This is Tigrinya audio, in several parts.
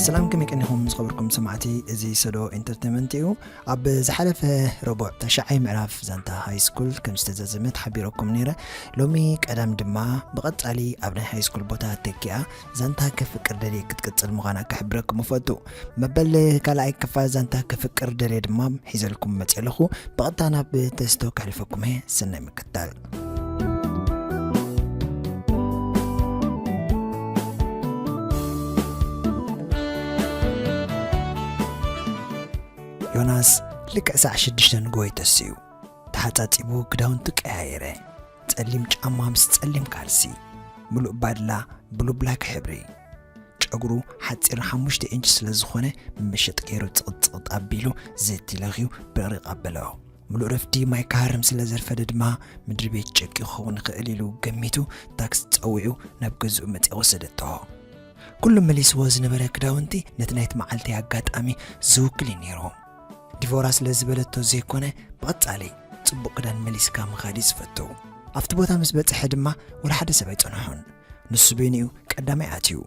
ሰላም፣ ከመይ ቀኒኹም ዝኸበርኩም ሰማዕቲ? እዚ ሰዶ ኢንተርቴንመንት እዩ። ኣብ ዝሓለፈ ረቡዕ ተሽዓይ ምዕራፍ ዛንታ ሃይ ስኩል ከም ዝተዛዘመ ተሓቢረኩም ነይረ። ሎሚ ቀዳም ድማ ብቐጻሊ ኣብ ናይ ሃይ ስኩል ቦታ ተኪኣ ዛንታ ከፍቅር ደልየ ክትቅጽል ምዃና ክሕብረኩም እፈቱ። መበል ካልኣይ ክፋል ዛንታ ከፍቅር ደልየ ድማ ሒዘልኩም መጽእ ኣለኹ። ብቐጥታ ናብ ተስቶ ከሕልፈኩም እየ። ሰናይ ምክትታል። ዮናስ ልክዕ ሳዕ ሽዱሽተ ንግሆ ተሲኡ። ተሓጻጺቡ ክዳውንቱ ቀያየረ። ጸሊም ጫማ ምስ ጸሊም ካልሲ። ምሉእ ባድላ ብሉ ብላክ ሕብሪ። ጨጉሩ ሓጺር ሓሙሽተ ኢንች ስለ ዝኾነ፣ ምሽጥ ገይሩ ጽቕጽቕጥ ኣቢሉ ዘቲ ለኽዩ ብረቕሪቕ ኣበሎ። ምሉእ ረፍዲ ማይ ክሃርም ስለ ዘርፈደ ድማ፣ ምድሪ ቤት ጨቂዩ ክኸውን ይኽእል ኢሉ ገሚቱ፣ ታክሲ ጸዊዑ ናብ ገዝኡ መጺኣ ወሰደቶ። ኩሉ መሊስዎ ዝነበረ ክዳውንቲ ነቲ ናይቲ መዓልቲ ኣጋጣሚ ዝውክል እዩ ነይሩ። ዲቮራ ስለ ዝበለቶ ዘይኮነ፣ ብቐጻሊ ጽቡቕ ክዳን መሊስካ ምኻድ እዩ ዝፈቱ። ኣብቲ ቦታ ምስ በጽሐ ድማ ወላ ሓደ ሰብ ኣይጸንሑን። ንሱ በይኑ እዩ ቀዳማይ ኣትዩ።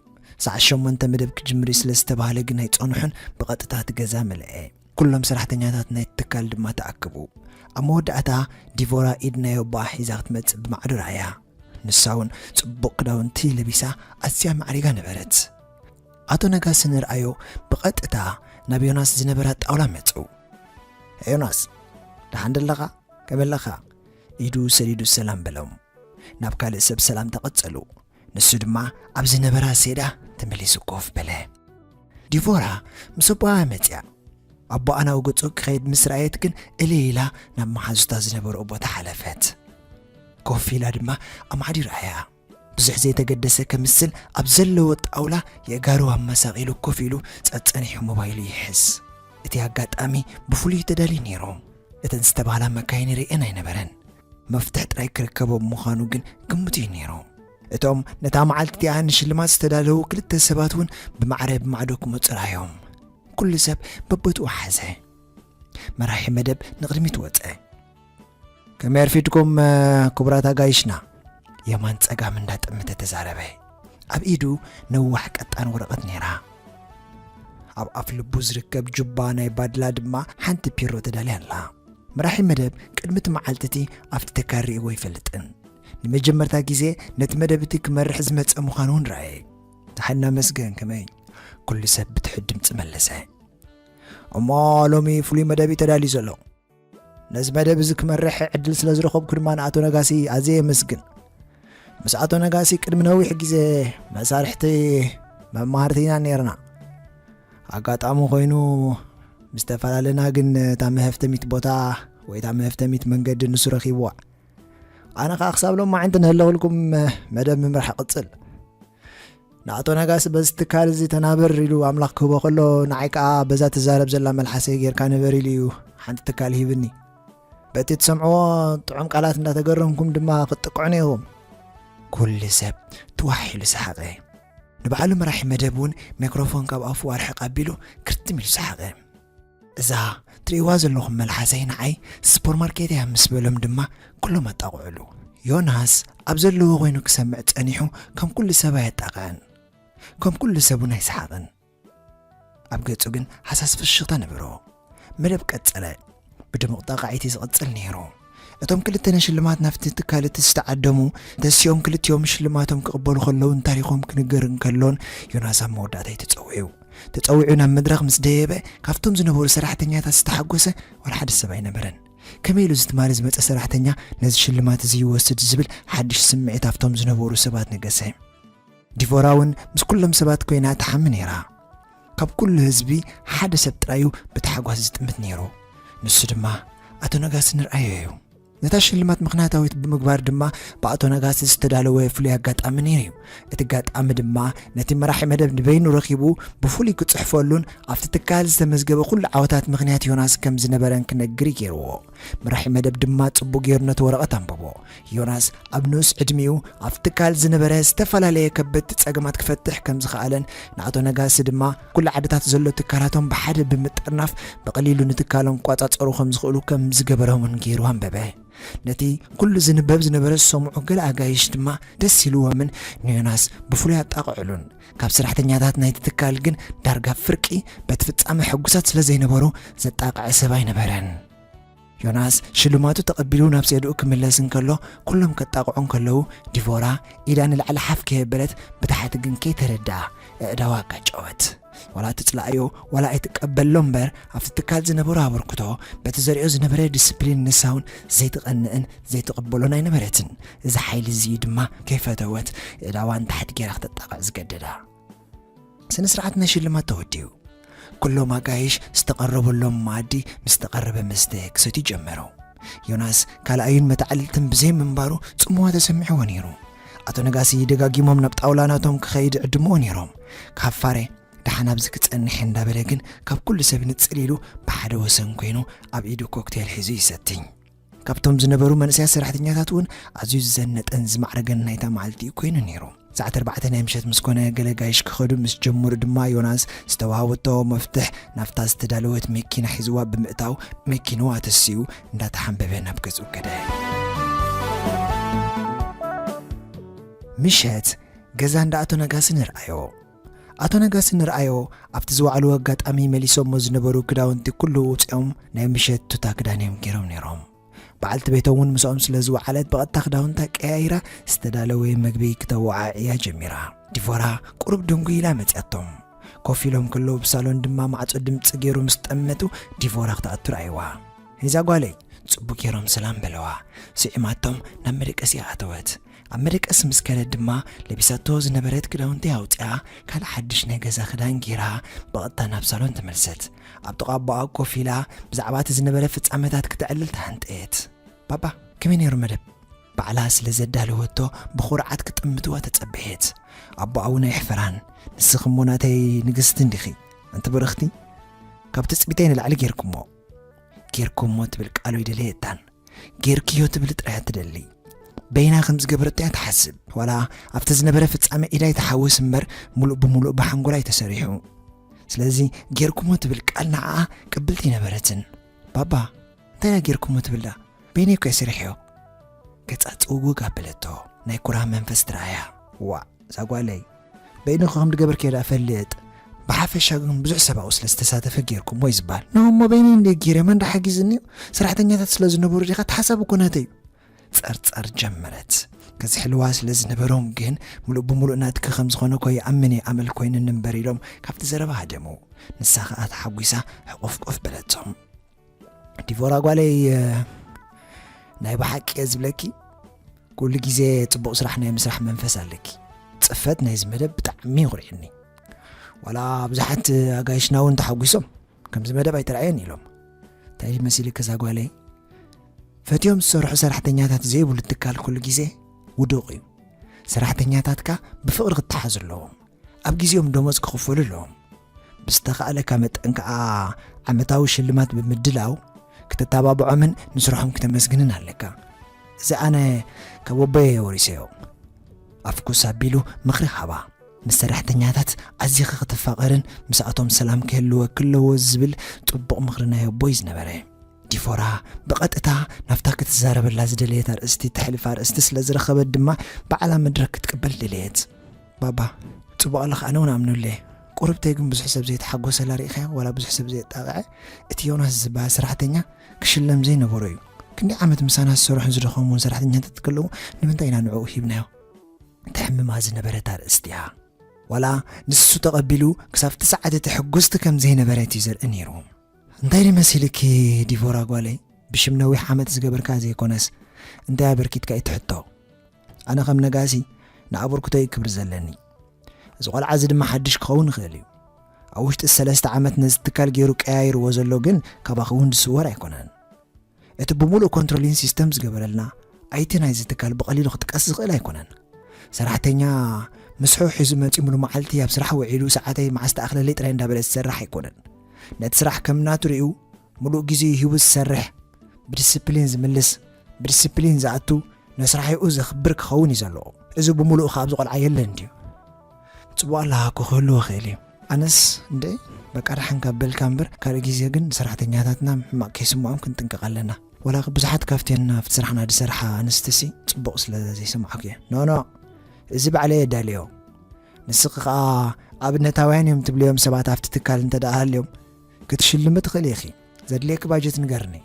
ሰዓት ሸሞንተ መደብ ክጅምር እዩ ስለ ዝተባህለ ግን ኣይጸንሑን፣ ብቐጥታ እቲ ገዛ መለአ። ኩሎም ሰራሕተኛታት ናይቲ ትካል ድማ ተኣከቡ። ኣብ መወዳእታ ዲቮራ ኢድ ናይ ኣቦኣ ሒዛ ክትመጽእ ብማዕዶ ረኣያ። ንሳ እውን ጽቡቕ ክዳውንቲ ለቢሳ ኣዝያ ማዕሪጋ ነበረት። ኣቶ ነጋሲ ንርኣዮ ብቐጥታ ናብ ዮናስ ዝነበራ ጣውላ መጹ። "ዮናስ፣ ደሓን ደለኻ? ከመይ ኣለኻ?" ኢዱ ሰዲዱ ሰላም በሎም። ናብ ካልእ ሰብ ሰላም ተቐጸሉ። ንሱ ድማ ኣብ ዝነበራ ሴዳ ተመሊሱ ኮፍ በለ። ዲቮራ ምስ ኣቦኣ መጽያ። ኣቦኣ ናብ ገጹ ክኸይድ ምስ ረኣየት ግን እልል ኢላ ናብ መሓዙታ ዝነበርኦ ቦታ ሓለፈት። ኮፍ ኢላ ድማ ኣማዕዲሩ ረኣያ። ብዙሕ ዘይተገደሰ ከምስል ኣብ ዘለዎ ጣውላ የእጋሩ ኣመሳቒሉ ኮፍ ኢሉ ጸጸኒሑ ሞባይሉ ይሕዝ። እቲ ኣጋጣሚ ብፍሉይ ተዳልዩ ነይሩ። እተን ዝተባህላ መካይን ርእየን ኣይነበረን። መፍትሕ ጥራይ ክርከቦም ምዃኑ ግን ግምቱ እዩ ነይሩ። እቶም ነታ መዓልቲ እቲኣ ንሽልማት ዝተዳለዉ ክልተ ሰባት እውን ብማዕረ ብማዕዶ ክመጹ ረኣዮም። ኩሉ ሰብ በቦትኡ ሓዘ። መራሒ መደብ ንቕድሚት ወጸ። "ከመይ ኣርፊድኩም፣ ክቡራት ኣጋይሽና?" የማን ጸጋም እንዳጠመተ ተዛረበ። ኣብ ኢዱ ነዋሕ ቀጣን ወረቐት ነይራ። ኣብ ኣፍ ልቡ ዝርከብ ጁባ ናይ ባድላ ድማ ሓንቲ ፒሮ ተዳልያ ኣላ። መራሒ መደብ ቅድሚ እቲ መዓልቲ እቲ ኣብቲ ትካል ርእይዎ ኣይፈልጥን። ንመጀመርታ ግዜ ነቲ መደብ እቲ ክመርሕ ዝመጸ ምዃኑ እውን ረኣየ። "ደሓን፣ እናመስገን፣ ከመይ?" ኩሉ ሰብ ብትሑት ድምጺ መለሰ። "እሞ ሎሚ ፍሉይ መደብ እዩ ተዳልዩ ዘሎ። ነዚ መደብ እዚ ክመርሕ ዕድል ስለ ዝረኸብኩ ድማ ንኣቶ ነጋሲ ኣዝየ የመስግን። ምስ ኣቶ ነጋሲ ቅድሚ ነዊሕ ግዜ መሳርሕቲ መማህርቲ ኢና ነይርና። ኣጋጣሚ ኮይኑ ምስ ተፈላለና ግን እታ መህፍተሚት ቦታ ወይ እታ መህፍተሚት መንገዲ ንሱ ረኺብዋ። ኣነ ኸኣ ክሳብ ሎማዕንቲ ንህለኹልኩም መደብ ምምራሕ እቕጽል። ንኣቶ ነጋሲ በዚ ትካል እዚ ተናበር ኢሉ ኣምላኽ ክህቦ ከሎ፣ ንዓይ ከኣ በዛ ትዛረብ ዘላ መልሓሰይ ጌርካ ንበር ኢሉ እዩ ሓንቲ ትካል ሂብኒ። በቲ ትሰምዕዎ ጥዑም ቃላት እንዳተገረምኩም ድማ ክትጥቅዑኒ ኢኹም።" ኩሉ ሰብ ትዋሕ ኢሉ ሰሓቐ። ንባዕሉ መራሒ መደብ እውን ማይክሮፎን ካብ ኣፉ ኣርሕቕ ኣቢሉ ክርትም ኢሉ ሰሓቐ። "እዛ ትርእይዋ ዘለኹም መልሓሰይ ንዓይ ሱፐርማርኬት እያ" ምስ በሎም ድማ ኩሎም ኣጣቕዑሉ። ዮናስ ኣብ ዘለዎ ኮይኑ ክሰምዕ ጸኒሑ ከም ኩሉ ሰብ ኣየጣቕዐን። ከም ኩሉ ሰብ እውን ኣይሰሓቕን። ኣብ ገጹ ግን ሃሳስ ፍሽኽታ ነበሮ። መደብ ቀጸለ። ብድሙቕ ጣቕዒት እዩ ዝቕጽል ነይሩ። እቶም ክልተ ንሽልማት ናብቲ ትካል እቲ ዝተዓደሙ ተሲኦም ክልቲኦም ሽልማቶም ክቕበሉ ከለውን ታሪኾም ክንገር እንከሎን ዮናስ ኣብ መወዳእታ እዩ ተጸዊዑ። ተጸዊዑ ናብ መድረኽ ምስ ደየበ ካብቶም ዝነበሩ ሰራሕተኛታት ዝተሓጎሰ ዋላ ሓደ ሰብ ኣይነበረን። ከመይ ኢሉ እዚ ትማሊ ዝመጸ ሰራሕተኛ ነዚ ሽልማት እዚ ይወስድ ዝብል ሓድሽ ስምዒት ኣብቶም ዝነበሩ ሰባት ነገሰ። ዲቮራ እውን ምስ ኩሎም ሰባት ኮይና ትሓሚ ነይራ። ካብ ኩሉ ህዝቢ ሓደ ሰብ ጥራዩ ብታሕጓስ ዝጥምት ነይሩ። ንሱ ድማ ኣቶ ነጋሲ ንርኣዮ እዩ። ነታ ሽልማት ምኽንያታዊት ብምግባር ድማ ብኣቶ ነጋሲ ዝተዳለወ ፍሉይ ኣጋጣሚ ነይሩ እዩ። እቲ ኣጋጣሚ ድማ ነቲ መራሒ መደብ ንበይኑ ረኺቡ ብፍሉይ ክጽሕፈሉን ኣብቲ ትካል ዝተመዝገበ ኩሉ ዓወታት ምኽንያት ዮናስ ከም ዝነበረን ክነግር እዩ ገይርዎ። መራሒ መደብ ድማ ጽቡቕ ገይሩ ነቲ ወረቐት ኣንበቦ። ዮናስ ኣብ ንኡስ ዕድሚኡ ኣብ ትካል ዝነበረ ዝተፈላለየ ከበድቲ ጸገማት ክፈትሕ ከም ዝኸኣለን ንኣቶ ነጋሲ ድማ ኩሉ ዓድታት ዘሎ ትካላቶም ብሓደ ብምጥርናፍ ብቐሊሉ ንትካሎም ክቋጻጸሩ ከም ዝኽእሉ ከም ዝገበሮምን ገይሩ ኣንበበ። ነቲ ኩሉ ዝንበብ ዝነበረ ዝሰምዑ ገለ ኣጋይሽ ድማ ደስ ኢልዎምን ንዮናስ ብፍሉይ ኣጣቕዕሉን። ካብ ሰራሕተኛታት ናይቲ ትካል ግን ዳርጋ ፍርቂ በቲ ፍጻመ ሕጉሳት ስለ ዘይነበሩ ዘጣቕዐ ሰብ ኣይነበረን። ዮናስ ሽልማቱ ተቐቢሉ ናብ ሴድኡ ክምለስ እንከሎ፣ ኩሎም ከጣቕዑ እንከለዉ፣ ዲቮራ ኢዳ ንላዕሊ ሓፍ ከየበለት ብታሕቲ ግን ከይተረድኣ ኣእዳዋ ኣጋጨወት። ዋላ ትጽላእዮ ዋላ ኣይትቀበሎ እምበር፣ ኣብቲ ትካል ዝነበሮ ኣበርክቶ፣ በቲ ዘርእዮ ዝነበረ ዲስፕሊን ንሳ እውን ዘይትቐንእን ዘይትቕበሎን ኣይነበረትን። እዚ ሓይሊ እዚ እዩ ድማ ከይፈተወት ኣእዳዋ ንታሕቲ ገይራ ክተጣቕዕ ዝገደዳ። ስነ ስርዓት ናይ ሽልማት ተወዲኡ። ኩሎም ኣጋይሽ ዝተቐረበሎም መኣዲ ምስ ተቐረበ መስተ ክሰትዩ ጀመሩ። ዮናስ ካልኣዩን መተዓልልትን ብዘይ ምንባሩ ጽምዋ ተሰሚዕዎ ነይሩ። ኣቶ ነጋሲ ደጋጊሞም ናብ ጣውላ ናቶም ክኸይድ ዕድምዎ ነይሮም። ካብ ፋሬ ደሓን ኣብዚ ክጸንሕ እንዳበለ ግን ካብ ኩሉ ሰብ ንጽል ኢሉ ብሓደ ወሰን ኮይኑ ኣብ ኢዱ ኮክቴል ሒዙ ይሰትይ። ካብቶም ዝነበሩ መንእሰያት ሰራሕተኛታት እውን ኣዝዩ ዝዘነጠን ዝማዕረገን ናይታ መዓልቲ ኮይኑ ነይሩ። ሰዓት ኣርባዕተ ናይ ምሸት ምስ ኮነ ገለ ጋይሽ ክኸዱ ምስ ጀመሩ ድማ ዮናስ ዝተዋሃበቶ መፍትሕ ናብታ ዝተዳለወት መኪና ሒዝዋ ብምእታው መኪንኡ ኣተሲኡ እንዳተሓንበበ ናብ ገዝኡ ከደ። ምሸት ገዛ እንዳ ኣቶ ነጋሲ ንርኣዮ። ኣቶ ነጋሲ ንርኣዮ ኣብቲ ዝወዓልዎ ኣጋጣሚ መሊሶሞ ዝነበሩ ክዳውንቲ ኩሉ ውፅኦም ናይ ምሸት ቱታ ክዳን እዮም ገይሮም ነይሮም። በዓልቲ ቤቶም እውን ምስኦም ስለ ዝወዓለት ብቐጥታ ክዳውንታ ቀያይራ ዝተዳለወ መግቢ ክተወዓዕያ ጀሚራ። ዲቮራ ቁሩብ ድንጉይ ኢላ መፅያቶም። ኮፍ ኢሎም ከለዉ ብሳሎን ድማ ማዕጾ ድምፂ ገይሩ ምስ ጠመቱ ዲቮራ ክትኣቱ ረኣይዋ። ሄዛ ጓለይ፣ ጽቡቅ ገይሮም ሰላም በለዋ። ስዒማቶም ናብ መደቀሲ ኣተወት። ኣብ መደቀሲ ምስ ከደት ድማ ለቢሳቶ ዝነበረት ክዳውንቲ ኣውጺኣ ካልእ ሓድሽ ናይ ገዛ ክዳን ገይራ ብቐጥታ ናብ ሳሎን ተመልሰት። ኣብ ጥቓ ኣቦኣ ኮፍ ኢላ ብዛዕባ እቲ ዝነበረ ፍጻመታት ክተዕልል ተሃንጠየት። ባባ፣ ከመይ ነይሩ መደብ? ባዕላ ስለ ዘዳለወቶ ብኹርዓት ክጥምትዋ ተጸበየት። ኣቦኣ እውን ኣይሕፈራን። ንስኺ እሞ ናተይ ንግስቲ እንዲኺ፣ ኣንቲ ብርኽቲ። ካብ ትጽቢተይ ንላዕሊ ጌርኩሞ። ጌርኩሞ ትብል ቃሉ ኣይደለየታን። ጌርክዮ ትብል ጥራይ እያ ትደሊ። በይና ከም ዝገበረቶ እያ ትሓስብ። ዋላ ኣብቲ ዝነበረ ፍጻመ ኢዳ ኣይትሓውስ እምበር፣ ሙሉእ ብሙሉእ ብሓንጎላ እዩ ተሰሪሑ። ስለዚ ጌርኩሞ ትብል ቃል ንዓኣ ቅብልቲ ኣይነበረትን። ባባ፣ እንታይ እያ ጌርኩሞ ትብል ደኣ? በይነይ እኮ እየ ሰሪሐዮ። ገጻ ጽውግግ ኣበለቶ። ናይ ኩራ መንፈስ ትረኣያ። ዋእ፣ እዛ ጓለይ፣ በይንኺ ከም ዝገበርክዮ ደኣ እፈልጥ። ብሓፈሻ ግን ብዙሕ ሰብ ኣብኡ ስለ ዝተሳተፈ ጌርኩሞ እዩ ዝበሃል። ኖ፣ እሞ በይነይ እንድየ ገይረ፣ መን ደኣ ሓጊዝኒ እዩ? ሰራሕተኛታት ስለ ዝነበሩ ዲኻ? እቲ ሓሳብ እኮ ናተይ እዩ። ጸርጸር ጀመረት። ከዝሕልዋ ስለ ዝነበሮም ግን፣ ምሉእ ብምሉእ ናትኪ ከም ዝኾነ እኮ ይኣምን እየ፣ ኣመል ኮይኑኒ እምበር ኢሎም ካብቲ ዘረባ ሃደሙ። ንሳ ኸኣ ተሓጒሳ ሕቑፍቁፍ በለቶም። ዲቮራ ጓለይ፣ ናይ ብሓቂ እየ ዝብለኪ፣ ኩሉ ግዜ ጽቡቕ ስራሕ ናይ ምስራሕ መንፈስ ኣለኪ። ጽፈት ናይዚ መደብ ብጣዕሚ የኹርዕኒ። ዋላ ብዙሓት ኣጋይሽና እውን ተሓጒሶም፣ ከምዚ መደብ ኣይተራእየን ኢሎም። እንታይ ድዩ መሲልኪ እዛ ጓለይ? ፈትዮም ዝሰርሑ ሰራሕተኛታት ዘይብሉ ትካል ኩሉ ግዜ ውዱቕ እዩ። ሰራሕተኛታትካ ብፍቕሪ ክትሓዝ ኣለዎም። ኣብ ግዜኦም ደሞዝ ክኽፈሉ ኣለዎም። ብዝተኻእለካ መጠን ከኣ ዓመታዊ ሽልማት ብምድላው ክተተባብዖምን ንስርሖም ክተመስግንን ኣለካ። እዚ ኣነ ካብ ኣቦየ ወሪሰዮ። ኣፍኩስ ኣቢሉ ምኽሪ ሃባ። ምስ ሰራሕተኛታት ኣዚኺ ክትፋቐርን ምስኣቶም ሰላም ክህልወኪ ኣለዎ ዝብል ጽቡቕ ምኽሪ ናይ ኣቦይ ዝነበረ። ዲፎራ ብቐጥታ ናብታ ክትዛረበላ ዝደለየት ኣርእስቲ ተሕልፍ ኣርእስቲ ስለ ዝረኸበት ድማ ባዕላ መድረክ ክትቅበል ደለየት። ባባ፣ ጽቡቕ ኣለኻ፣ ኣነ እውን ኣምነሉ እየ። ቁርብተይ ግን ብዙሕ ሰብ ዘይተሓጎሰላ ርኢኻዮ? ዋላ ብዙሕ ሰብ ዘየጣቕዐ? እቲ ዮናስ ዝበሃል ሰራሕተኛ ክሽለም ዘይነበሮ እዩ። ክንደይ ዓመት ምሳና ዝሰርሑን ዝደኸሙን ሰራሕተኛታት ከለዉ ንምንታይ ኢና ንዕኡ ሂብናዮ? ተሕምማ ዝነበረት ኣርእስቲ እያ። ዋላ ንሱ ተቐቢሉ ክሳብ እቲ ሰዓት እቲ ሕጉስቲ ከም ዘይነበረት እዩ ዘርኢ ነይሩ። እንታይ ድዩ መሲልኪ ዲቮራ ጓለይ? ብሽም ነዊሕ ዓመት ዝገበርካ ዘይኮነስ እንታይ ኣበርኪትካ እዩ ትሕቶ። ኣነ ከም ነጋሲ ንኣበርክቶ እዩ ክብሪ ዘለኒ። እዚ ቆልዓ እዚ ድማ ሓድሽ ክኸውን ይኽእል እዩ። ኣብ ውሽጢ ሰለስተ ዓመት ነዚ ትካል ገይሩ ቀያይርዎ ዘሎ ግን ካባኺ እውን ዝስወር ኣይኮነን። እቲ ብምሉእ ኮንትሮሊን ሲስተም ዝገበረልና ኣይቲ ናይዚ ትካል ብቐሊሉ ክጥቀስ ዝኽእል ኣይኮነን። ሰራሕተኛ ምስሑ ሒዙ መጺኡ ሙሉ መዓልቲ ኣብ ስራሕ ውዒሉ ሰዓተይ መዓስ ተኣኽለለይ ጥራይ እንዳበለ ዝሰርሕ ኣይኮነን። ነቲ ስራሕ ከም ናቱ ሪኡ ምሉእ ግዜኡ ሂቡ ዝሰርሕ፣ ብዲስፕሊን ዝምልስ፣ ብዲስፕሊን ዝኣቱ፣ ንስራሒኡ ዘኽብር ክኸውን እዩ ዘለዎ። እዚ ብምሉኡ ከኣ ኣብዚ ቆልዓ የለን ድዩ? ጽቡቕ ኣለኻ እኮ ክህልዎ ይኽእል እዩ። ኣነስ እንደ በቃ ደሓን ካብ በልካ እምበር ካልእ ግዜ ግን ሰራሕተኛታትና ሕማቕ ከይስምዖም ክንጥንቀቕ ኣለና። ወላ ብዙሓት ካብተን ኣብቲ ስራሕና ዝሰርሓ ኣንስትሲ ጽቡቕ ስለ ዘይሰማዕኩ እየ። ኖ፣ ኖ፣ እዚ ባዕለይ የዳልዮ። ንስኺ ኸኣ ኣብነታውያን እዮም ትብልዮም ሰባት ኣብቲ ትካል እንተ ደኣ ሃልዮም፣ ክትሽልሚ ትኽእሊ ኢኺ። ዘድልየኪ ባጀት ንገርኒ።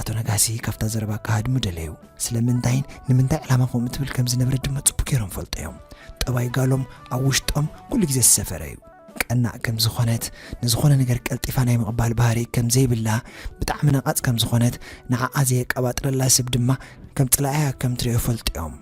ኣቶ ነጋሲ ካብታ ዘረባ ክሃድሙ ደለዩ። ስለምንታይን ንምንታይ ዕላማ ከምኡ ትብል ከም ዝነበረ ድማ ጽቡቅ ገይሮም ፈልጦ እዮም። ጠባይ ጋሎም ኣብ ውሽጦም ኩሉ ግዜ ዝሰፈረ እዩ። ቀናእ ከም ዝኾነት፣ ንዝኾነ ነገር ቀልጢፋ ናይ ምቕባል ባህሪ ከም ዘይብላ፣ ብጣዕሚ ነቓጽ ከም ዝኾነት፣ ንዓኣ ዘየቀባጥረላ ሰብ ድማ ከም ጽላእያ ከም ትርእዮ ፈልጦ እዮም።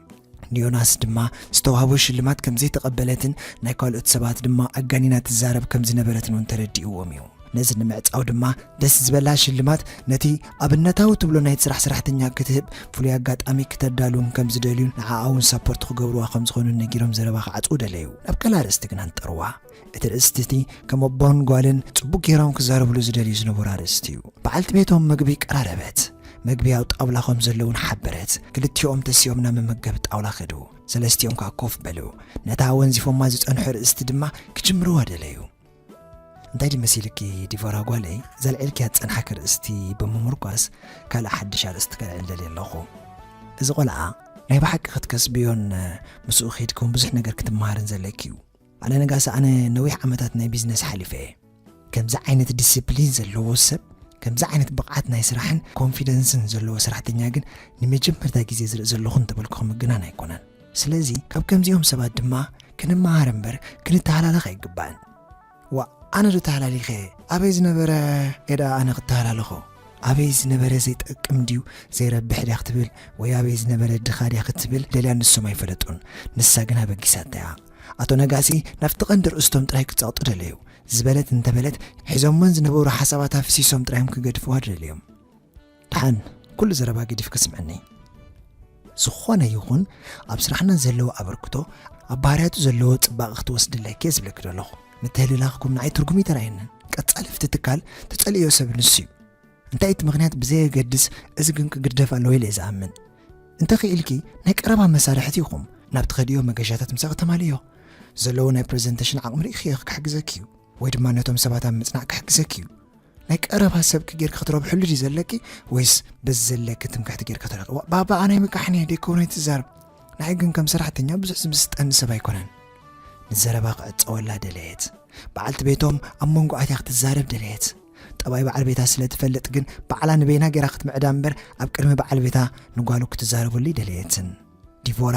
ንዮናስ ድማ ዝተዋህቦ ሽልማት ከም ዘይተቐበለትን ናይ ካልኦት ሰባት ድማ ኣጋኒና ትዛረብ ከም ዝነበረትን እውን ተረዲእዎም እዩ። ነዚ ንምዕጻው ድማ ደስ ዝበላ ሽልማት ነቲ ኣብነታዊ ትብሎ ናይ ስራሕ ሰራሕተኛ ክትህብ ፍሉይ ኣጋጣሚ ክተዳሉን ከም ዝደልዩን ንዓኣ እውን ሳፖርት ክገብርዋ ከም ዝኾኑን ነጊሮም ዘረባ ክዓጽው ደለዩ። ናብ ካልእ ኣርእስቲ ግን ኣንጠርዋ። እቲ ርእስቲ እቲ ከም ኣቦን ጓልን ጽቡቕ ገይሮም ክዛረብሉ ዝደልዩ ዝነበሩ ኣርእስቲ እዩ። በዓልቲ ቤቶም ምግቢ ቀራረበት። መግቢ ኣብ ጣውላ ከም ዘለውን ሓበረት። ክልቲኦም ተሲኦም ናብ መመገቢ ጣውላ ከዱ። ሰለስቲኦም ከኣ ኮፍ በሉ። ነታ ወንዚፎማ ዝጸንሑ ርእስቲ ድማ ክጅምርዋ ደለዩ። እንታይ ድዩ መሲልኪ ዲቮራ ጓለይ? ዘልዒልኪያ ዝጸንሓኪ ርእስቲ ብምምርኳስ ካልእ ሓድሽ ኣርእስቲ ከልዕል ደልየ ኣለኹ። እዚ ቆልዓ ናይ ብሓቂ ክትከስብዮን ምስኡ ከይድክውን ብዙሕ ነገር ክትመሃርን ዘለኪ እዩ። ኣነ ነጋሲ፣ ኣነ ነዊሕ ዓመታት ናይ ቢዝነስ ሓሊፈ እየ። ከምዚ ዓይነት ዲስፕሊን ዘለዎ ሰብ፣ ከምዚ ዓይነት ብቕዓት ናይ ስራሕን ኮንፊደንስን ዘለዎ ሰራሕተኛ ግን ንመጀመርታ ግዜ ዝርኢ ዘለኹ እንተበልኩ ምግናን ኣይኮነን። ስለዚ ካብ ከምዚኦም ሰባት ድማ ክንመሃር እምበር ክንተሃላለኽ ኣይግባእን። ዋ፣ ኣነ ዶ ተሃላሊኸ? ኣበይ ዝነበረ እየ ደኣ ኣነ ክተሃላለኾ? ኣበይ ዝነበረ ዘይጠቅም ድዩ ዘይረብሕ ድያ ክትብል፣ ወይ ኣበይ ዝነበረ ድኻ ድያ ክትብል ደልያ ንሶም ኣይፈለጡን። ንሳ ግን ኣበጊሳታ እያ። ኣቶ ነጋሲ ናብቲ ቀንዲ ርእስቶም ጥራይ ክጸቕጡ ደለዩ። ዝበለት እንተበለት፣ ሒዞሞን ዝነበሩ ሓሳባት ኣፍሲሶም ጥራዮም ክገድፍዋ ደልዮም። ደሓን፣ ኩሉ ዘረባ ገዲፍኪ ስምዕኒ። ዝኾነ ይኹን ኣብ ስራሕና ዘለዎ ኣበርክቶ፣ ኣብ ባህርያቱ ዘለዎ ጽባቐ ክትወስድለይ እየ ዝብለኪ ዘለኹ። ምትህልላኽኩም ንዓይ ትርጉም ኣይተራእየንን። ቀጻሊ ኣብቲ ትካል ትጸልእዮ ሰብ ንሱ እዩ። እንታይ እቲ ምኽንያት ብዘየገድስ፣ እዚ ግን ክግደፍ ኣለዎ ኢለ እየ ዝኣምን። እንተኽኢልኪ ናይ ቀረባ መሳርሕቲ ኢኹም። ናብ ትኸድዮ መገሻታት ምሳኺ ተማልእዮ። ዘለዎ ናይ ፕሬዘንቴሽን ዓቕሚ ርኢኽዮ ክሕግዘኪ እዩ። ወይ ድማ ነቶም ሰባት ኣብ ምጽናዕ ክሕግዘኪ እዩ። ናይ ቀረባ ሰብኪ ጌርኪ ክትረብሕሉ ድዩ ዘለኪ፣ ወይስ በዚ ዘለኪ ትምክሕቲ ጌርኪ ትረኽብዋ? ባባ ኣነ ኣይምካሕን እየ፣ ደይከውን ኣይትዛረብ። ንዓይ ግን ከም ሰራሕተኛ ብዙሕ ዝምስጠኒ ሰብ ኣይኮነን። ንዘረባ ክዕጸወላ ደለየት። በዓልቲ ቤቶም ኣብ መንጎ ኣትያ ክትዛረብ ደለየት። ጠባይ በዓል ቤታ ስለ ትፈልጥ ግን ባዕላ ንበይና ጌራ ክትምዕዳ እምበር ኣብ ቅድሚ በዓል ቤታ ንጓሉ ክትዛረበሉ ኣይደለየትን። ዲቮራ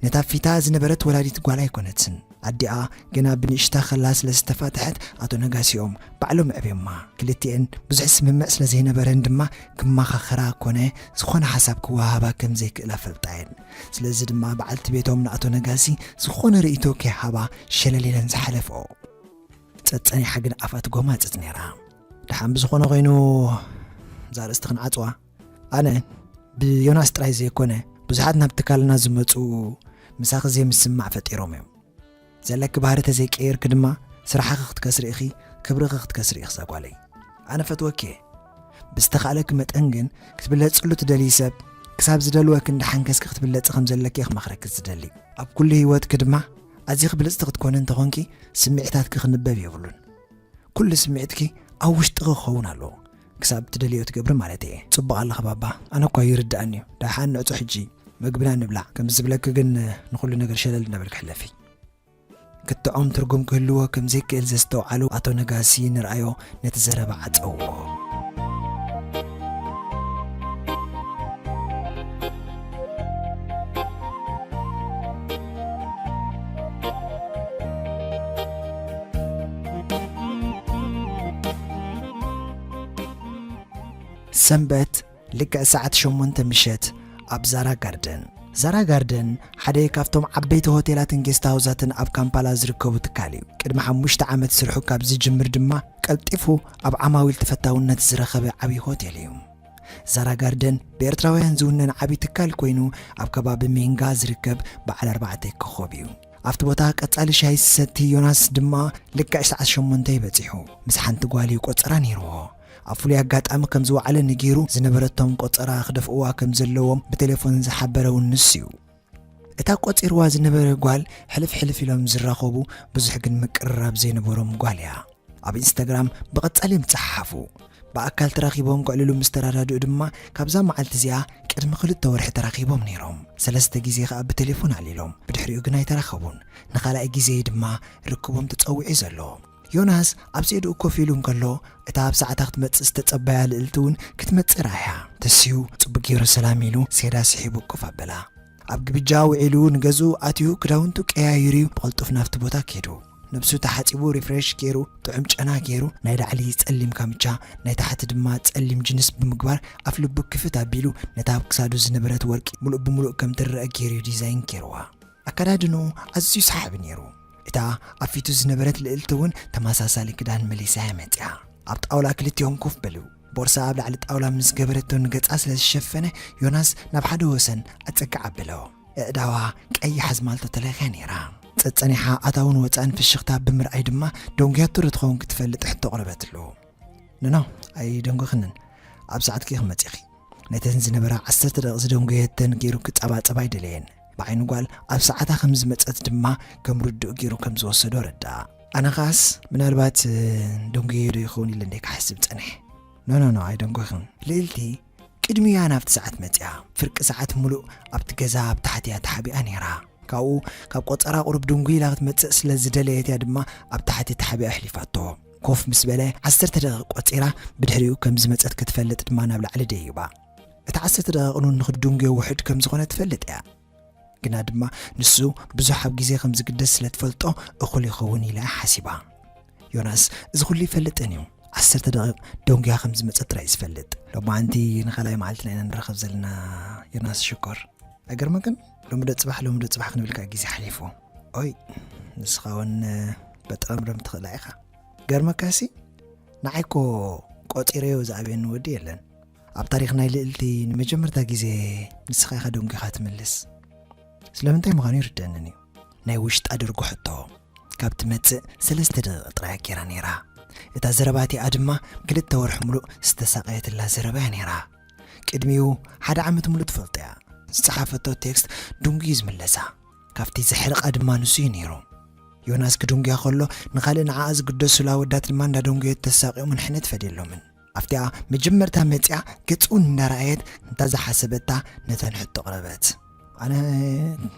ነታ ፊታ ዝነበረት ወላዲት ጓል ኣይኮነትን። ኣዲኣ ገና ብንእሽታ ከላ ስለ ዝተፋትሐት ኣቶ ነጋሲኦም ባዕሎም ኣዕብዮማ። ክልቲኤን ብዙሕ ስምምዕ ስለ ዘይነበረን ድማ ክመኻኸራ ኮነ ዝኾነ ሓሳብ ክወሃባ ከም ዘይክእላ ፈልጣ እየን። ስለዚ ድማ በዓልቲ ቤቶም ንኣቶ ነጋሲ ዝኾነ ርእይቶ ከይሃባ ሸለል ኢለን ዝሓለፍኦ። ጸጸኒሓ ግን ኣፋ ትጎማጽጽ ነይራ። ደሓን ብዝኾነ ኮይኑ እዛ ርእስቲ ክንዓጽዋ። ኣነ ብዮናስ ጥራይ ዘይኮነ ብዙሓት ናብ ትካልና ዝመጹ ምሳኺ ዘይምስምማዕ ፈጢሮም እዮም። ዘለኪ ባህሪ ተዘይቀየርኪ ድማ ስራሕኺ ክትከስሪ ኢኺ፣ ክብርኺ ክትከስሪ ኢኺ እዛ ጓለይ። ኣነ ፈትወኪ እየ። ብዝተኻእለኪ መጠን ግን ክትብለጽሉ ትደልዪ ሰብ ክሳብ ዝደልወኪ እንዳ ሓንከስኪ ክትብለጺ ከም ዘለኪ እየ ክመኽረኪ ዝደሊ። ኣብ ኩሉ ህይወትኪ ድማ ኣዚኺ ብልጽቲ ክትኮኒ እንተኾንኪ ስምዒታትኪ ክንበብ የብሉን። ኩሉ ስምዒትኪ ኣብ ውሽጥኺ ክኸውን ኣለዎ። ክሳብ ትደልዮ ትገብሪ ማለት እየ። ጽቡቕ ኣለኺ ባባ። ኣነ እኳ ይርድኣኒ እዩ። ደሓን ንዕጾ ሕጂ። መግብና ንብላዕ። ከም ዝብለኪ ግን ንኹሉ ነገር ሸለል እናበልኪ ሕለፊ። ክትዖም ትርጉም ክህልዎ ከም ዘይክእል ዘስተውዓሉ ኣቶ ነጋሲ ንርኣዮ ነቲ ዘረባ ዓጸውዎ። ሰንበት ልክዕ ሰዓት ሸሞንተ ምሸት ኣብ ዛራ ጋርደን። ዛራ ጋርደን ሓደ ካብቶም ዓበይቲ ሆቴላትን ጌስት ሃውሳትን ኣብ ካምፓላ ዝርከቡ ትካል እዩ። ቅድሚ ሓሙሽተ ዓመት ስርሑ ካብ ዝጅምር ድማ ቀልጢፉ ኣብ ዓማዊል ተፈታውነት ዝረኸበ ዓብዪ ሆቴል እዩ። ዛራ ጋርደን ብኤርትራውያን ዝውነን ዓብዪ ትካል ኮይኑ ኣብ ከባቢ ሜንጋ ዝርከብ በዓል ኣርባዕተ ኮኾብ እዩ። ኣብቲ ቦታ ቀጻሊ ሻሂ ዝሰቲ ዮናስ ድማ ልክዕ ሰዓት ሸሞንተ እዩ በጺሑ። ምስ ሓንቲ ጓል እዩ ቆጸራ ነይርዎ። ኣብ ፍሉይ ኣጋጣሚ ከም ዝወዓለ ነጊሩ ዝነበረቶም ቆጸራ ክደፍእዋ ከም ዘለዎም ብቴሌፎን ዝሓበረ እውን ንሱ እዩ። እታ ቆጺርዋ ዝነበረ ጓል ሕልፍ ሕልፍ ኢሎም ዝራኸቡ ብዙሕ ግን ምቅርራብ ዘይነበሮም ጓል እያ። ኣብ ኢንስታግራም ብቐጻሊ እዮም ዝጸሓሓፉ። ብኣካል ተራኺቦም ከዕልሉ ምስ ተረዳድኡ ድማ፣ ካብዛ መዓልቲ እዚኣ ቅድሚ ክልተ ወርሒ ተራኺቦም ነይሮም። ሰለስተ ግዜ ከኣ ብቴሌፎን ኣዕሊሎም። ብድሕሪኡ ግን ኣይተራኸቡን። ንኻልኣይ ግዜ ድማ ርክቦም ተጸዊዑ ዘሎ። ዮናስ ኣብ ሴድኡ ኮፍ ኢሉ እንከሎ፣ እታ ኣብ ሰዓታ ክትመጽእ ዝተጸበያ ልእልቲ እውን ክትመጽእ ረኣያ። ተሲኡ ጽቡቕ ገይሩ ሰላም ኢሉ ሴዳ ስሒቡ እቅፍ ኣበላ። ኣብ ግብጃ ውዒሉ ንገዝኡ ኣትዩ ክዳውንቱ ቀያይሩ እዩ ብቕልጡፍ ናብቲ ቦታ ከይዱ። ነብሱ ተሓጺቡ ሪፍሬሽ ገይሩ ጥዑም ጨና ገይሩ ናይ ላዕሊ ጸሊም ካምቻ ናይ ታሕቲ ድማ ጸሊም ጅንስ ብምግባር ኣፍ ልቡ ክፍት ኣቢሉ ነታ ኣብ ክሳዱ ዝነበረት ወርቂ ሙሉእ ብሙሉእ ከም ትረአ ገይሩ እዩ ዲዛይን ገይርዋ። ኣከዳድንኡ ኣዝዩ ሰሓቢ ነይሩ። እታ ኣብ ፊቱ ዝነበረት ልእልቲ እውን ተመሳሳሊ ክዳን መሊሳ እያ መጺኣ። ኣብ ጣውላ ክልቲኦም ኮፍ በሉ። ቦርሳ ኣብ ላዕሊ ጣውላ ምስ ገበረቶ ንገጻ ስለ ዝሸፈነ ዮናስ ናብ ሓደ ወሰን ኣጸግዕ ኣበሎ። ኣእዳዋ ቀይሕ ኣዝማልቶ ተለኽያ ነይራ። ጸጸኒሓ ኣታውን ወጻእን ፍሽኽታ ብምርኣይ ድማ ደንጉያቶ ዶ ትኸውን ክትፈልጥ ሕቶ ኣቕረበትሉ። ኖኖ፣ ኣይደንጎኽንን። ኣብ ሰዓትኪ ኢኺ መጺኺ። ነተን ዝነበራ ዓሰርተ ደቂቕ ዝደንጎየተን ገይሩ ክጸባጸባ ኣይደለየን። ብዓይኒ ጓል ኣብ ሰዓታ ከም ዝመጸት ድማ ከም ርዱእ ገይሩ ከም ዝወሰዶ ረዳ። ኣነ ኸኣስ ምናልባት ደንጎየ ዶ ይኸውን ኢለ እንደ ክሓስብ ጸኒሐ። ኖኖኖ፣ ኣይደንጎኽን። ልእልቲ ቅድሚያ ናብቲ ሰዓት መጺኣ። ፍርቂ ሰዓት ሙሉእ ኣብቲ ገዛ ኣብ ታሕቲ እያ ተሓቢኣ ነይራ። ካብኡ ካብ ቆጸራ ቁሩብ ድንጉ ኢላ ክትመጽእ ስለ ዝደለየት እያ ድማ ኣብ ታሕቲ ተሓቢኣ ኣሕሊፋቶ። ኮፍ ምስ በለ ዓሰርተ ደቂቕ ቆጺራ ብድሕሪኡ ከም ዝመጸት ክትፈልጥ ድማ ናብ ላዕሊ ደይባ። እቲ ዓሰርተ ደቂቕ እውን ንኽድንጉዮ ውሑድ ከም ዝኾነ ትፈልጥ እያ። ግና ድማ ንሱ ብዙሕ ኣብ ግዜ ከም ዝግደስ ስለ ትፈልጦ እኹል ይኸውን ኢላ እያ ሓሲባ። ዮናስ እዚ ኩሉ ይፈልጥን እዩ። ዓሰርተ ደቂቕ ደንጉያ ከም ዝመጸት ጥራይ እዩ ዝፈልጥ። ሎማዓንቲ ንኻልኣይ መዓልትና ኢና ንራኸብ ዘለና ዮናስ ሽኮር። ኣይገርመክን? ሎሚ ዶ ጽባሕ፣ ሎሚ ዶ ጽባሕ ክንብልካ ግዜ ሓሊፉ። ኦይ፣ ንስኻ እውን በጥረምረም ትኽእላ ኢኻ። ገርመካሲ ንዓይ እኮ ቆጺረዮ ዝኣብየኒ ወዲ የለን። ኣብ ታሪኽ ናይ ልእልቲ ንመጀመርታ ግዜ ንስኻ ኢኻ ደንጉኻ ትምልስ። ስለምንታይ ምዃኑ ይርደንን እዩ። ናይ ውሽጣ ድርጉ ሕቶ ካብ ትመጽእ ሰለስተ ደቂቕ ጥራይ ገይራ ነይራ። እታ ዘረባ እቲኣ ድማ ክልተ ወርሒ ሙሉእ ዝተሳቐየትላ ዘረባ እያ ነይራ። ቅድሚኡ ሓደ ዓመት ሙሉእ ትፈልጦ እያ። ዝጸሓፈቶ ቴክስት ድንጉ እዩ ዝምለሳ። ካብቲ ዘሕርቓ ድማ ንሱ እዩ ነይሩ። ዮናስ ክድንጉያ ከሎ ንኻልእ ንዓኣ ዝግደሱላ ወዳት ድማ እንዳደንጉየት ተሳቒዮም ንሕነ ትፈድየሎምን። ኣብቲኣ መጀመርታ መጺኣ ገጽ እውን እንዳረኣየት እንታ ዝሓሰበታ ነተን ሕቶ ኣቕረበት። ኣነ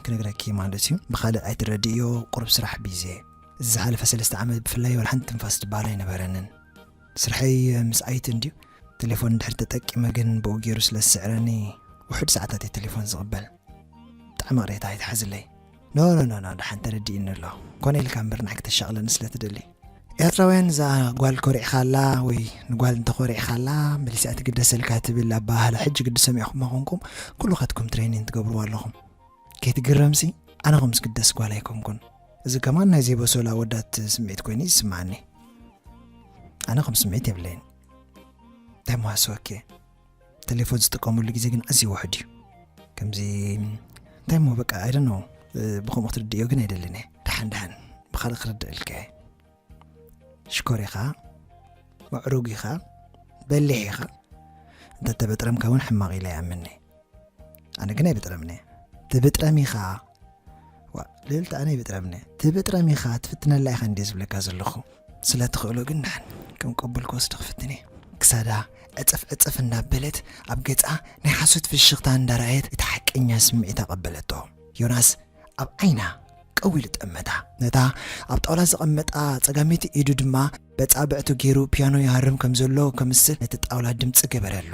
ክነግረኪ ማለት እዩ፣ ብኻልእ ኣይትረድእዮ፣ ቁሩብ ስራሕ ቢዚ እየ። እዚ ዝሓለፈ ሰለስተ ዓመት ብፍላይ ወላ ሓንቲ ትንፋስ ዝበሃል ኣይነበረንን። ስርሐይ ምስ ኣይቲ እንድዩ፣ ቴሌፎን እንድሕር ተጠቂመ ግን ብኡ ገይሩ ስለ ዝስዕረኒ ውሑድ ሰዓታት እየ ቴሌፎን ዝቕበል። ብጣዕሚ ቅሬታ ኣይትሓዝለይ። ኖ ኖ ኖ ኖ፣ ደሓን ተረዲእኒ ኣሎ። ኮነ ኢልካ እምበር ንዓይ ክተሻቕለኒ ስለ ትደሊ። ኤርትራውያን እዛ ጓል ኮሪዕኻላ ወይ ንጓል እንተኾሪዕኻላ መሊሳ ትግደሰልካ ትብል ኣበሃህላ ሕጂ ግዲ ሰሚዕኹማ ኾንኩም ኩልኻትኩም ትሬኒን ትገብርዋ ኣለኹም። ከይትግረምሲ ኣነ ኸም ዝግደስ ጓል ኣይኮንኩን። እዚ ከማን ናይ ዘይበሰሉ ኣወዳት ስምዒት ኮይኑ እዩ ዝስምዓኒ። ኣነ ከም ስምዒት የብለይን። እንታይ መዋስወኬ? ቴሌፎን ዝጥቀመሉ ግዜ ግን ኣዝዩ ውሑድ እዩ። ከምዚ እንታይ እሞ በቃ I don't know፣ ብኸምኡ ክትርድእዮ ግን ኣይደልን እየ። ደሓን ደሓን ብኻልእ ክርድእልካ እየ። ሽኮር ኢኻ፣ ምዕሩግ ኢኻ፣ በሊሕ ኢኻ። እንተተበጥረምካ እውን ሕማቕ ኢለ ኣይኣምንን እየ። ኣነ ግን ኣይብጥረምን እየ። ትብጥረም ኢኻ። ዋ፣ ልዕልቲ ኣነ ይብጥረምኒ። ትብጥረም ኢኻ፣ ትፍትነላ ኢኻ እንድየ ዝብለካ ዘለኹ። ስለ ትኽእሎ ግን ንሓን ከም ቅቡል ክወስዶ ክፍትን እየ። ክሳዳ ዕጽፍ ዕጽፍ እንዳበለት ኣብ ገጻ ናይ ሓሶት ፍሽኽታ እንዳረኣየት እቲ ሓቀኛ ስምዒት ኣቐበለቶ። ዮናስ ኣብ ዓይና ቀው ኢሉ ጠመታ። ነታ ኣብ ጣውላ ዘቐመጣ ጸጋመይቲ ኢዱ ድማ በጻብዕቱ ገይሩ ፒያኖ ይሃርም ከም ዘሎ ከምስል ነቲ ጣውላ ድምጺ ገበረሉ።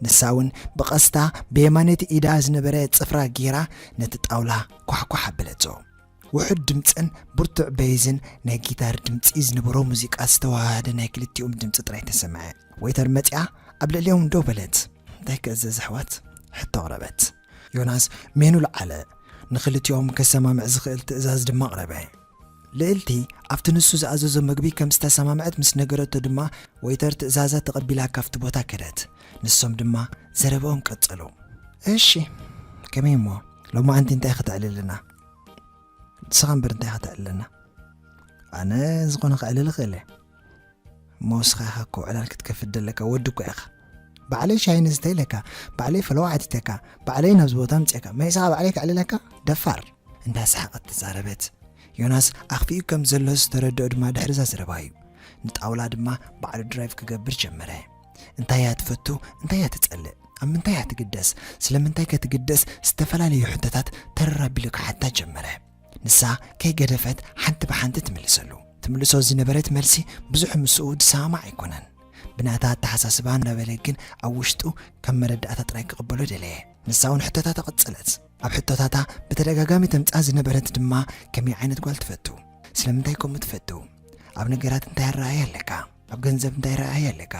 ንሳ እውን ብቐስታ ብየማነይቲ ኢዳ ዝነበረ ጽፍራ ገይራ ነቲ ጣውላ ኳሕኳሕ ኣበለቶ። ውሑድ ድምጽን ብርቱዕ በይዝን ናይ ጊታር ድምጺ ዝነበሮ ሙዚቃ ዝተዋሃደ ናይ ክልቲኦም ድምጺ ጥራይ ተሰምዐ። ወይተር መጺኣ ኣብ ልዕሊኦም ደው በለት። እንታይ ክእዘዝ ኣሕዋት? ሕቶ ኣቕረበት። ዮናስ ሜኑ ለዓለ። ንኽልቲኦም ከሰማምዕ ዝኽእል ትእዛዝ ድማ ኣቕረበ። ልእልቲ ኣብቲ ንሱ ዝኣዘዞ መግቢ ከም ዝተሰማምዐት ምስ ነገረቶ ድማ ወይተር ትእዛዛ ተቐቢላ ካብቲ ቦታ ከደት። ንሶም ድማ ዘረባኦም ቀጸሉ። እሺ፣ ከመይ እሞ ሎማዓንቲ እንታይ ከተዕልልና? ንስኻ እምበር እንታይ ከተዕልልና? ኣነ ዝኾነ ከዕልል እኽእል እየ። እሞ ንስኻ ኢኻ እኮ ዕላል ክትከፍት ደለካ፣ ወዲ እኮ ኢኻ። ባዕለይ ሻሂ ንስተ ኢለካ፣ ባዕለይ ፈለዋ ዓቲተካ፣ ባዕለይ ናብዚ ቦታ ኣምጺኤካ፣ መይሳኻ ባዕለይ ከዕልለካ? ደፋር! እንዳሰሓቐት ተዛረበት። ዮናስ ኣኽፊኡ ከም ዘሎ ዝተረድኦ ድማ ድሕሪ እዛ ዘረባ እዩ። ንጣውላ ድማ ባዕሉ ድራይቭ ክገብር ጀመረ። እንታይ እያ ትፈቱ? እንታይ እያ ትጸልእ? ኣብ ምንታይ እያ ትግደስ? ስለምንታይ ከ ትግደስ? ዝተፈላለዩ ሕቶታት ተረር ኣቢሉ ክሓታ ጀመረ። ንሳ ከይገደፈት ሓንቲ ብሓንቲ ትምልሰሉ። ትምልሶ ዝነበረት መልሲ ብዙሕ ምስኡ ዝሰማማዕ ኣይኮነን። ብናታ ኣተሓሳስባ እናበለ ግን ኣብ ውሽጡ ከም መረዳእታ ጥራይ ክቕበሎ ደለየ። ንሳ እውን ሕቶታታ ቀጸለት። ኣብ ሕቶታታ ብተደጋጋሚ ተምጽኣ ዝነበረት ድማ ከመይ ዓይነት ጓል ትፈቱ? ስለምንታይ ከምኡ ትፈቱ? ኣብ ነገራት እንታይ ኣረኣእያ ኣለካ? ኣብ ገንዘብ እንታይ ኣረኣእያ ኣለካ?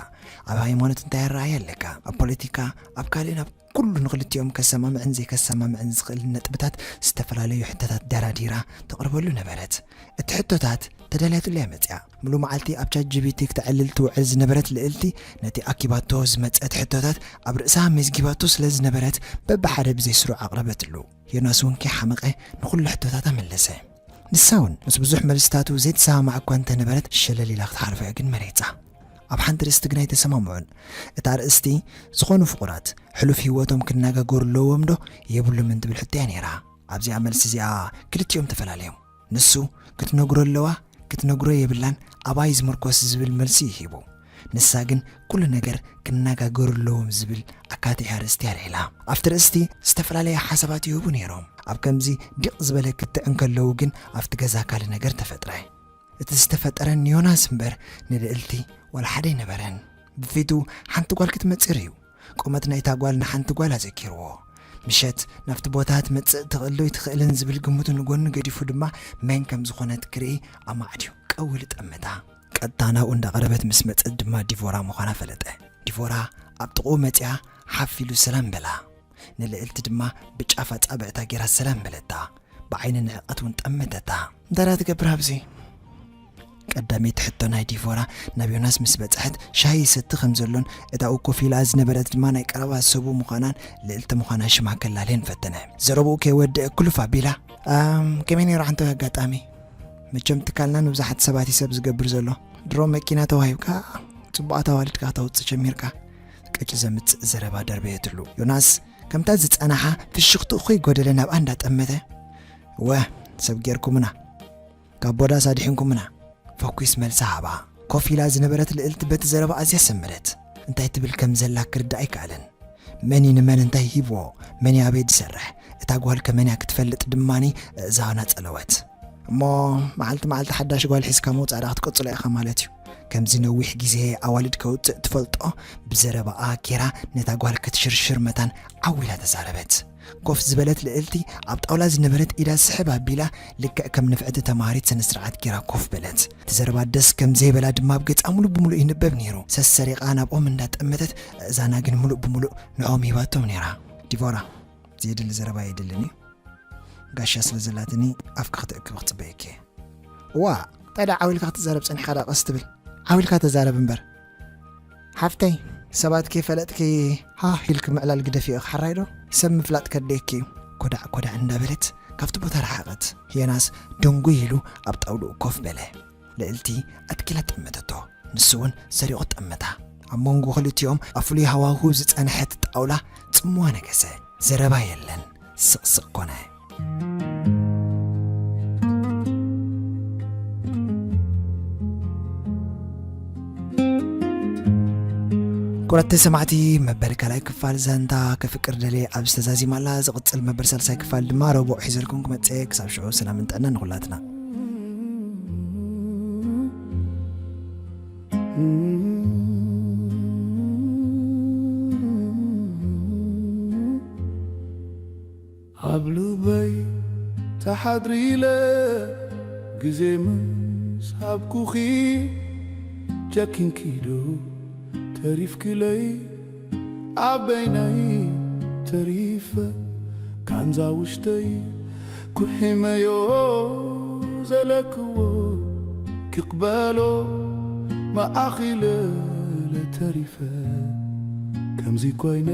ኣብ ሃይማኖት እንታይ ኣረኣእያ ኣለካ? ኣብ ፖለቲካ፣ ኣብ ካልእን ኣብ ኩሉ ንኽልቲኦም ከሰማምዕን ዘይከሰማምዕን ዝኽእል ነጥብታት ዝተፈላለዩ ሕቶታት ደራዲራ ተቕርበሉ ነበረት። እቲ ሕቶታት ተዳልያትሉ እያ መጽያ። ምሉእ መዓልቲ ኣብ ቻት ጂ ቢ ቲ ክተዕልል ትውዕል ዝነበረት ልእልቲ፣ ነቲ ኣኪባቶ ዝመጸት ሕቶታት ኣብ ርእሳ መዝጊባቶ ስለ ዝነበረት፣ በብሓደ ብዘይ ስሩዕ ኣቕረበትሉ። ዮናስ እውን ከይሓመቐ ንኹሉ ሕቶታታ መለሰ። ንሳ እውን ምስ ብዙሕ መልስታቱ ዘይትሰማማዕ እኳ እንተነበረት፣ ሸለል ኢላ ክትሓልፎ እያ ግን መሪጻ። ኣብ ሓንቲ ርእስቲ ግን ኣይተሰማምዑን። እታ ርእስቲ፣ ዝኾኑ ፍቑራት ሕሉፍ ህይወቶም ክነጋገሩ ኣለዎም ዶ የብሉምን ትብል ሕቶ እያ ነይራ። ኣብዚኣ መልሲ እዚኣ ክልቲኦም ተፈላለዮም። ንሱ ክትነግሮ ኣለዋ፣ ክትነግሮ የብላን፣ ኣባይ ዝምርኮስ ዝብል መልሲ እዩ ሂቡ። ንሳ ግን ኩሉ ነገር ክነጋገሩ ኣለዎም ዝብል ኣካትዒ ኣርእስቲ ኣልዒላ። ኣብቲ ርእስቲ ዝተፈላለየ ሓሳባት ይህቡ ነይሮም። ኣብ ከምዚ ዲቕ ዝበለ ክትዕ እንከለዉ ግን ኣብቲ ገዛ ካልእ ነገር ተፈጥረ። እቲ ዝተፈጠረ ንዮናስ እምበር ንልእልቲ ዋላ ሓደ ኣይነበረን። ብፊቱ ሓንቲ ጓል ክትመጽእ ርእዩ። ቁመት ናይታ ጓል ንሓንቲ ጓል ኣዘኪርዎ። ምሸት ናብቲ ቦታ ትመጽእ ትኽእል ዶ ኣይትኽእልን ዝብል ግምቱ ንጎኒ ገዲፉ ድማ መን ከም ዝኾነት ክርኢ ኣማዕድዩ ቀው ኢሉ ጠመታ። ቀጥታ ናብኡ እንዳቐረበት ምስ መጸት ድማ ዲቮራ ምዃና ፈለጠ። ዲቮራ ኣብ ጥቕኡ መጺኣ ሓፍ ኢሉ ሰላም በላ። ንልእልቲ ድማ ብጫፍ ኣጻብዕታ ጌራ ሰላም በለታ። ብዓይኒ ንዕቀት እውን ጠመተታ። እንታይ ደኣ ትገብር ኣብዚ? ቀዳመይቲ ሕቶ ናይ ዲቮራ ናብ ዮናስ ምስ በጽሐት፣ ሻሂ ይሰቲ ከም ዘሎን እታ ኣብኡ ኮፍ ኢላ ዝነበረት ድማ ናይ ቀረባ ሰቡ ምዃናን ልእልቲ ምዃና ሽማ ከላልየን ፈተነ። ዘረብኡ ከይወደአ ክሉፍ ኣቢላ፣ "ኣም፣ ከመይ ነይሩ ዓንታዊ ኣጋጣሚ? መቸም ትካልና ንብዙሓት ሰባት እዩ ሰብ ዝገብር ዘሎ። ድሮ መኪና ተዋሂብካ፣ ጽቡቓት ኣዋልድካ ክተውጽእ ጀሚርካ?" ቀጭ ዘምጽእ ዘረባ ደርበየትሉ። ዮናስ ከምታ ዝጸናሓ ፍሽኽትኡ ከይጎደለ ናብኣ እንዳጠመተ፣ "እወ፣ ሰብ ጌርኩምና፣ ካብ ቦዳስ ኣድሒንኩምና?" ፈኲስ መልሲ ሃባ። ኮፍ ኢላ ዝነበረት ልእልቲ በቲ ዘረባ ኣዝያ ሰመረት። እንታይ ትብል ከም ዘላ ክርዳእ ኣይከኣለን። መን እዩ ንመን እንታይ ሂብዎ? መን እዩ ኣበይ ዝሰርሕ? እታ ጓል ከ መን እያ ክትፈልጥ ድማኒ ኣእዛና ጸለወት። እሞ መዓልቲ መዓልቲ ሓዳሽ ጓል ሒዝካ ምውጻእ ደኣ ክትቅጽሎ ኢኻ ማለት እዩ። ከምዚ ነዊሕ ግዜ ኣዋልድ ከውጽእ ትፈልጦ? ብዘረባኣ ጌራ ነታ ጓል ክትሽርሽር መታን ዓው ኢላ ተዛረበት። ኮፍ ዝበለት ልእልቲ ኣብ ጣውላ ዝነበረት ኢዳ ስሕብ ኣቢላ፣ ልክዕ ከም ንፍዕቲ ተማሃሪት ስነ ስርዓት ጌራ ኮፍ በለት። እቲ ዘረባ ደስ ከም ዘይበላ ድማ ኣብ ገጻ ሙሉእ ብሙሉእ ይንበብ ነይሩ። ሰሰሪቓ ናብኦም እንዳጠመተት፣ እዛና ግን ሙሉእ ብሙሉእ ንዕኦም ሂባቶም ነይራ። "ዲቮራ፣ ዘየድሊ ዘረባ የድልን እዩ። ጋሻ ስለ ዘላትኒ ኣፍኪ ክትእክቢ ክጽበየኪ እየ." "እዋ፣ እንታይ ደኣ ዓው ኢልካ ክትዛረብ ጸኒሕካ ደኣ ቀስ ትብል? ዓው ኢልካ ተዛረብ እምበር። ሓፍተይ፣ ሰባት ከይፈለጥኪ ሃህ ኢልኪ ምዕላል ግደፊ ኢኺ፣ ሓራይ ዶ? ሰብ ምፍላጥ ከድልየኪ እዩ." ኮዳዕ ኮዳዕ እንዳበለት ካብቲ ቦታ ረሓቐት። ዮናስ ደንጉይ ኢሉ ኣብ ጣውልኡ ኮፍ በለ። ልእልቲ ኣትኪላ ጠመተቶ። ንሱ እውን ሰሪቑ ጠመታ። ኣብ መንጎ ክልቲኦም ኣብ ፍሉይ ሃዋህው ዝጸንሐት ጣውላ ጽምዋ ነገሰ። ዘረባ የለን። ስቕስቕ ኮነ። ክቡራት ተሰማዕቲ፣ መበል ካልኣይ ክፋል ዛንታ ከፍቅር ደልየ ኣብዚ ተዛዚማ ኣላ። ዝቕጽል መበል ሳልሳይ ክፋል ድማ ረቡዕ ሒዘልኩም ክመጽእ እየ። ክሳብ ሽዑ ሰላምን ጥዕናን ንኹላትና። ኣብ ልበይ ተሓድሪለ ግዜ ምስ ሃብኩኺ፣ ጨኪንኪ ዶ ተሪፍክለይ? ኣብ በይነይ ተሪፈ፣ ካንዛ ውሽጠይ ኩሒመዮ፣ ዘለክዎ ክቕበሎ መኣኺለ ተሪፈ። ከምዚ ኮይነ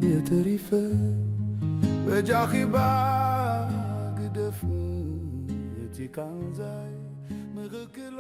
እየ ተሪፈ። በጃኺ እባ ግደፍ እቲ ካንዛይ ምኽክሎ።